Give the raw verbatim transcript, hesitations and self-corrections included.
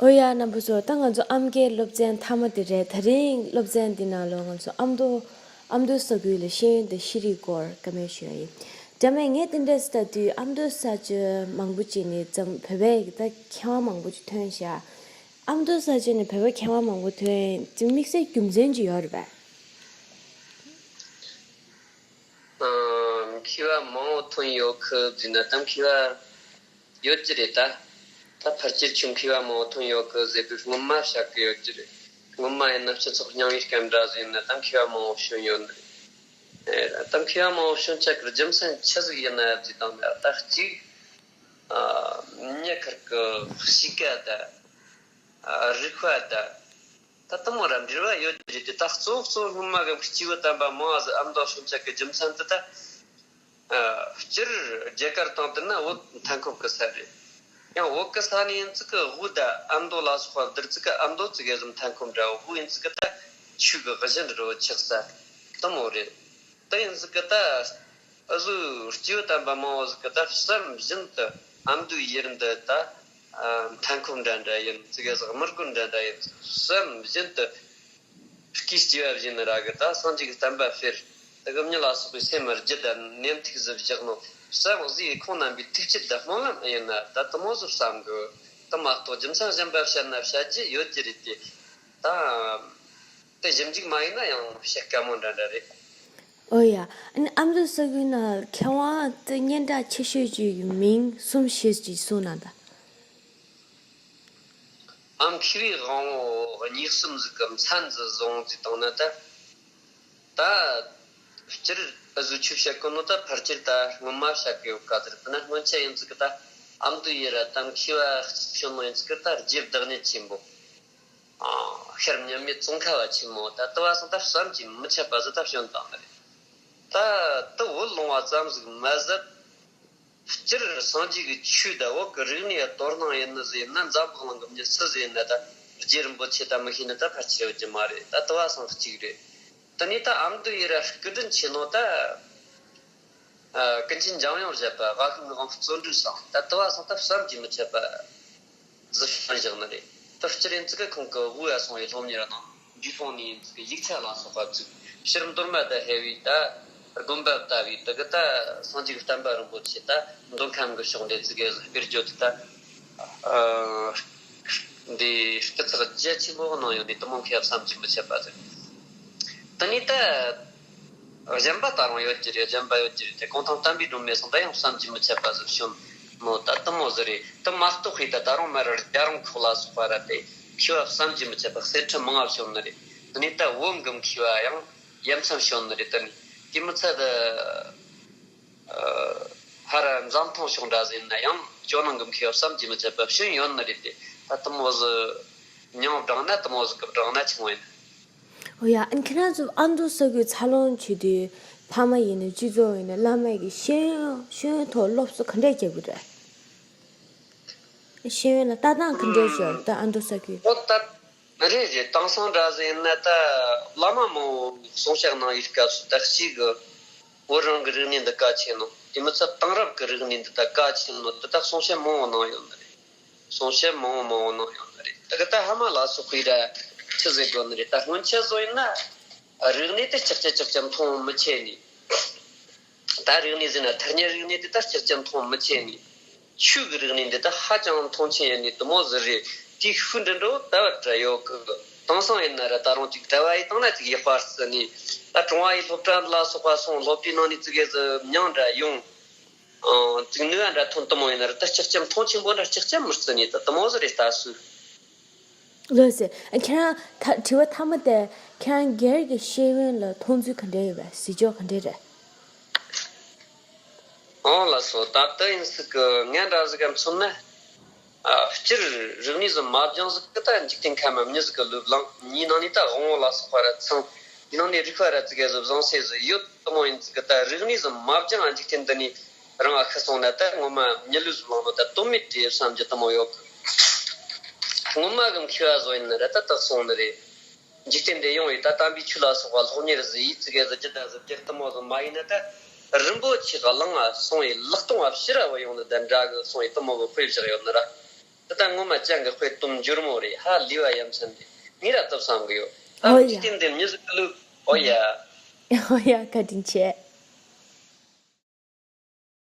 ཨོ་ཡ། རྣམ་པ་ཚོ། ད་ང་ཚོ་ཨམ་སྐད་སློབ་ཚན་མཐའ་མ་དེ་རེད། དེ་རིང་སློབ་ཚན་འདི་ནང་ལོགས་ང་ཚོ་ཨ་མདོ་ཨ་མདོ་ས་ཁུལ་ལ་ཤེས་ཡོན་དང་ཤེས་རིག་སྐོར་བཀའ་མོལ་ཞུ་ཡ་ཡིན། འདྲ་མེད། ངས་དེ་འདྲ་ལྟ་དུས་ཨ་མདོ་ས་ཆ་མང་པོ་ཅིག་ནས་འཛམ་བོད་པའི་ད་མཁས་དབང་མང་པོ་ཅིག་ཐོན་ཤག་ཨ་མདོ་ས་ཆ་ནས་བོད་པ་མཁས་དབང་མང་པོ་ཐོན་ཅིག་དམིགས་བསལ་རྒྱུ་མཚན་ཅིག་ཡོད་རེད་པས། ཨ། མཁས་པ་མང་པོ་ཐོན་ཡོད་གི་ཟེར་ན་ད་མཁས་པ་ཡོད་ཀྱི་རེད་ད། ད་ཕལ་ཆེར་ཁྱོད་མཁས་པ་མང་པོ་ཐོན་ཡོད་གི་ཟེར་དུས་སྔོན་མ་བཤད་གི་ཡོད་ཀྱི་རེད། སྔོན་མ་ཡིན་ན་སྤྱི་ཚོགས་རྙིང་བའི་སྐད་འདྲ་ཟིག་ཡིན་ན་ད་མཁས་པ་མང་པོ་བྱོན་ཡོད་ནི་རེད། ཨེ། ད་མཁས་པ་མང་པོ་བྱོན་ཆ་གི་རྒྱུ་མཚན་ཆི་ཟིག་ཡིན་ན་ཟེར་དང་ན་ད་གཅིག་ཨ། མྱི་ཁར་གི་གཤིས་ཀ་ད། ཨ། རིག་པ་ད། ད་དེ་མོ་ར་འབྲེལ་བ་ཡོད་ཀྱི་རེད་དེ། ད་གཙོ་བོ་གཙོ་བོ་སྔོན་མ་གི་སྐྱེས་བུ་དམ་པ་མང་ཟིག་ཨ་མདོ་བྱོན་ཆ་གི་རྒྱུ་མཚན་དེ་ད། ཨ། སྤྱིར་རྒྱ་གར་དང་བསྡུར་ན་བོད་མཐའ་འཁོབ་གི་ས་རེད། ཡང་བོད་གི་ས་ནས་ཡིན་ཙི་གི་དབུས་ད་ཨ་མདོ་ལ་སོགས་པ་བསྡུར་ཙི་གི་ཨ་མདོ་ཙི་གེ་ཟིག་མཐའ་འཁོབ་འདྲ་བོ། དབུས་ཡིན་ཙི་གི་ད་ཆོས་གི་གཞི་འདྲ་བོ་ཆགས་ས་དེ་མོ་རེད། དེ་ཡིན་ཙི་གི་ད་འུ་ཟོའི་སྐྱེས་བུ་དམ་པ་མང་བོ་ཟིག་གི་ད་བསམ་བཞིན་དུ་ཨ་མདོའི་ཡུལ་འདི་ད། ཨ། མཐའ་འཁོབ་འདྲ་འདྲ་ཡིན། ཙི་གེ་ཟིག་དམུ་རྒོད་འདྲ་འདྲ་ཡིན། བསམ་བཞིན་དུ་སྐུའི་སྐྱེ་བ་བཞིན་ར་གི་ད་སངས་རྒྱས་ཀྱི་བསྟན་པ་སྤེལ། དེ་གི་མྱི་ལ་སོགས་པའི་སེམས་རྒྱུད་དང་ནད་ཐུག་ཟིག་བཞག་ནོ་བསམ་གཟིགས། ཁོང་རྣམ་པའི་ཐུགས་བསྐྱེད་དང་སྨོན་ལམ་ཡིན་ན་ད་དེ་མོ་ཟིག་བསམ་གི། དེ་མ་གཏོགས་རྒྱུ་མཚན་གཞན་པ་བཤད་ན་བཤད་རྒྱུ་ཡོད་ཀྱི་རེད་དེ། ད་དེ་ཞིབ་འཇུག་མ་ཡིན་ན་ཡང་བཤད་དཀའ་མོ་འདྲ་འདྲ་རེད། ཨོ་ཡ། ཨ་ནི་ཨ་མདོ་ས་ཁུལ་ན་མཁས་དབང་དེ་སྙན་གྲགས་ཆེ་ཤོས་ཀྱི་མིང་གསུམ་བཞི་ཅིག་གསུངས་ན་ད། ཨ། མཁས་པའི་དབང་པོ་གཉིས་གསུམ་ཟིག་གི་མཚན་ཟིག་བཟུང་ཟིག་བཏང་ན་ད། ད་སྤྱིར་འུ་ཟོས་ཆོས་བཤད་གོ་ནོ་ད་ཕལ་ཆེར་ད་སྔོན་མ་བཤད་གི་ཡོད་ག་ཟེར། དེ་ན་སྔོན་ཆད་ཡིན་ཟིག་གི་ད་ཨ་མདོ་ཡི་ར་ད་མཁས་པ་གཅིག་བྱོན་ནོ་ཡིན་ཟིག་གི་ད་རྗེ་བདག་ཉིད་ཆེན་པོ། ཨ། ཤར་མཉམ་མེད་ཙོང་ཁ་པ་ཆེན་མོ་ད་དེ་བ་སང་ད་བསམ་གྱིས་མི་ཁྱབ་པ་ཟིག་ད་བྱོན་བཏང་ནི་རེད། ད་དེ་བོད་ལུང་བ་ཙམ་ཟིག་མ་ཟད། སྤྱིར་སངས་རྒྱས་ཀྱི་ཆོས་དང་བོད་ཀྱི་རིག་གནས་དོ་སྣང་ཡིན་ནི་ཟིག་ཡིན་ན། འཛམ་བུ་གླིང་གི་མྱི་སུ་ཟིག་ཡིན་ན་ད་རྗེ་རིན་པོ་ཆེ་ད་མི་ཤེས་ནི་ད་ཕལ་ཆེར་ཡོད་རྒྱུ་མ་རེད། ད་དེ་བ་སང་གཅིག་རེད། དེ་ནས་ད་ཨ་མདོ་ཡི་ར་སྐུ་དྲིན་ཆེ་ནོ་ད། ཨ། ཀུན་མཁྱེན་འཇམ་དབྱངས་བཞད་པ། ཝ་ཤིང་ནི་ཝང་བརྩོན་འགྲུས་སང་ད་དེ་བ་སང་ད་བསམ་གྱིས་མི་ཁྱབ་པ་ཟིག་བྱོན་བཞག་ནི་རེད། ད་སྤྱིར་ཡིན་ཙི་གི་ཁོང་གི་དབུས་ལ་སོང་བའི་སློབ་གཉེར་ནང་འབྲས་སྤུངས་ནས་ཡིན་ཙི་གི་ཡིག་ཚད་ལ་སོགས་པ་བཙུགས། ཕྱིར་མདོ་སྨད་དུ་ཕེབས་པའི་ད་དགོན་པ་བཏབ་པའི་དེ་གི་ད་སངས་རྒྱས་ཀྱི་བསྟན་པ་རིན་པོ་ཆེ་ད་མདོ་ཁམས་ཀྱི་ཕྱོགས་འདི་ཙི་གེ་ཟིག་སྤེལ་རྒྱུ་དེ་ད། ཨ། འདི་སྐུ་ཚེགས་རྒྱ་ཆེན་པོ་གནང་ཡོད་ནི་དེ་མོ་མཁས་པ་བསམ་གྱིས་མི་ཁྱབ་པ་ཟིག་དེ་ནས་ད་གཞན་པ་ད་རུང་ཡོད་ཀྱི་རེད། གཞན་པ་ཡོད་ཀྱི་རེད་དེ། གུང་ཐང་བསྟན་པའི་སྒྲོན་མེ་སོགས་ད་ཡང་བསམ་གྱིས་མི་ཁྱབ་པ་ཟིག་བྱོན་ནོ་ད་དེ་མོ་ཟིག་རེད། དེ་མ་གཏོགས་ཁོས་ད་ད་རུང་མར་རྒྱལ་རོང་ཁོག་ལ་སོགས་པ་ར་དེ་མཁས་པ་བསམ་གྱིས་མི་ཁྱབ་པ་གསེར་ཁྲི་མང་ང་བྱོན་ནི་རེད། དེ་ནས་ད་བོད་གི་མཁས་པ་ཡང་ཡ་མཚན་བྱོན་ནི་རེད། དེ་ནས་དེ་མི་ཚད་ད། ཨ། ཧ་ར་འཛམ་ཐང་ཕྱོགས་འདྲ་ཟིག་ཡིན་ན་ཡང་ཇོ་ནང་གི་མཁས་པ་བསམ་གྱིས་མི་ཁྱབ་པ་བྱོན་ཡོད་ནི་རེད་དེ། ད་དེ་མོ་ཟིག་མྱིང་བགྲངས་ན་དེ་མོ་ཟིག་གི་བགྲངས་ན་ཆུང་བ་ཡིན། ཨོ་ཡ། ཨ་ནི་ཁྱེད་རང་ཚོ་ཨ་མདོ་ས་ཁུལ་འཚར་ལོངས་བྱེད་དུས་ཕ་མ་ཡིན་ན་སྤྱི་ཚོགས་ཡིན་ན་བླ་མ་གི་ཤེས་ཡོན་ཤེས་ཡོན་ཐོག་སློབ་གསོ་ག་འདྲས་རྒྱག་གི་རེད། ཤེས་ཡོན་ལ་ལྟ་སྟངས་ག་འདྲས་ཡོད་ད་ཨ་མདོ་ས་ཁུལ། ཨོ་ད་རེད་རེད། དེང་སང་འདྲ་ཟིག་ཡིན་ན་ད་བླ་མ་མང་བོ་གསུང་བཤད་གནང་བའི་སྐབས་སུ་ད་གཅིག་གི་བོད་རང་གི་རིག་གནས་འདི་གལ་ཆེ་ནོ། དེ་མི་ཚད་དེང་རབས་ཀྱི་རིག་གནས་འདི་ད་གལ་ཆེ་ནོ་དེ་ད་གསུང་བཤད་མང་བོ་གནང་ཡོད་ནི་རེད། གསུང་བཤད་མང་བོ་མང་བོ་གནང་ཡོད་ནི་རེད། དེ་གི་ད་ཧ་མ་ལ་སོགས་པའི་ར་ཆི་ཟེར་དགོས་ནི་རེད། ད་སྔོན་ཆད་བཟོ་ཡིན་ན་རིག་གནས་དེ་ཅག་ཅག་ཅག་ཅག་མཐོང་མི་ཆེ་ནི། ད་རིག་གནས་ཟེར་ན་ཐ་སྙད་རིག་གནས་དེ་ད་ཅག་ཅག་མཐོང་མི་ཆེ་ནི། ཆོས་ཀྱི་རིག་གནས་འདི་ད་ཧ་ཅང་མཐོང་ཆེན་ཡིན་ནི་དེ་མོ་ཟིག་རེད། དེའི་ཤུགས་འདྲ་འདྲ་བོ་ད་བར་འདྲ་ཡོད་གི། དེང་སང་ཡིན་ན་ར་ད་རུང་ཅིག་གྲྭ་བ་ཡི་བཏང་ན་ཅིག་ཡག་པ་བརྩི་ནི། ད་གྲོང་བ་ཡི་སློབ་གྲྭ་ལ་སོགས་པ་སོང་སློབ་གྲྭའི་ནང་ནས་ཙི་གེ་ཟིག་མྱིང་འདྲ་ཡོང་། ཨང་། ཅིག་ནུས་པ་འདྲ་ཐོན་དེ་མོ་ཡིན་ན་ར་ད་ཅག་ཅག་མཐོང་ཆེན་པོ་འདྲ་ཅག་ཅག་མི་བརྩི་ནི་ད་དེ་མོ་ཟིག་རེད་ལྟ་སུ། ལགས་སེ། ཁྱེད་རང་ད་དྲི་བ་མཐའ་མ་དེ་ཁྱེད་རང་སྒེར་གྱི་ཤེས་ཡོན་ལ་མཐོང་ཚུལ་ག་འདྲ་ཡོད་པས། གཟིགས་ཕྱོགས་ག་འདྲ་རེད། ཨོ་ལགས་སོ། ད་ལྟ་ཡིན་སྲིད་གི་ངས་འདྲ་ཟིག་ག་མཚོན་ན། ཨ། སྤྱིར་རིག་གནས་ཟིག་མ་སྦྱངས་ཟིག་གི་ད་འཇིག་རྟེན་ཁམས་མ་མྱི་ཟིག་གི་ལུས་བླངས་མྱིའི་ནང་ནས་ད་དབང་བོ་ལ་སོགས་པ་ར་ཚང་། དེའི་ནང་ནས་རིག་པ་ར་ཙི་གེ་ཟིག་བཟང་སེ་ཟིག་ཡོད་དེ་མོ་ཡིན་ཟིག་གི། ད་རིག་གནས་ཟིག་མ་སྦྱངས་ཨ་འཇིག་རྟེན་འདི་ནས་རང་ཨ་ཁུ་སོང་ན་ད་ངོ་མ་མྱི་ལུས་ཟིག་བླངས་ནོ་ད་དོན་མེད་རེད་བསམ་རྒྱུ་དེ་མོ་ཡོད་གི། སྔོན་མ་གི་མཁས་པ་ཟོ་ཡིན་ན་ར་ད་ད་སོང་ནི་རེད། འཇིག་རྟེན་འདི་ཡོང་བའི་ད་དམ་པའི་ཆོས་ལ་སོགས་པ་སློབ་གཉེར་ཟིག་ཡིད་ཙི་གེ་ཟིག་ཇི་ལྟ་ཟིག་ཇི་ལྟ་མོ་ཟིག་མ་ཡིན་ན་ད་རིན་པོ་ཆེ་གླང་ང་སོང་བའི་ལག་སྟོང་བ་ཕྱིར་ར་བུད་ཡོང་ནི་ད་འདྲ་གི་སོང་བའི་དེ་མོ་གི་དཔེ་བཞག་ཡོད་ནི་ར། ད་ལྟ་ངོ་མ་ཅང་གི་དཔེ་གཏུམ་འགྱུར་མོ་རེད། ཧ་ལས་པ་ཡ་མཚན་དེ་ངས་ར་སྟབས་བསམ་གི་ཡོད། ད་ཨོ་ཡ། ཇི་སྟེང་འདིར་མྱི་ཟིག་གི་ལུགས། ཨོ་ཡ། ཨོ་ཡ། བཀའ་དྲིན་ཆེ།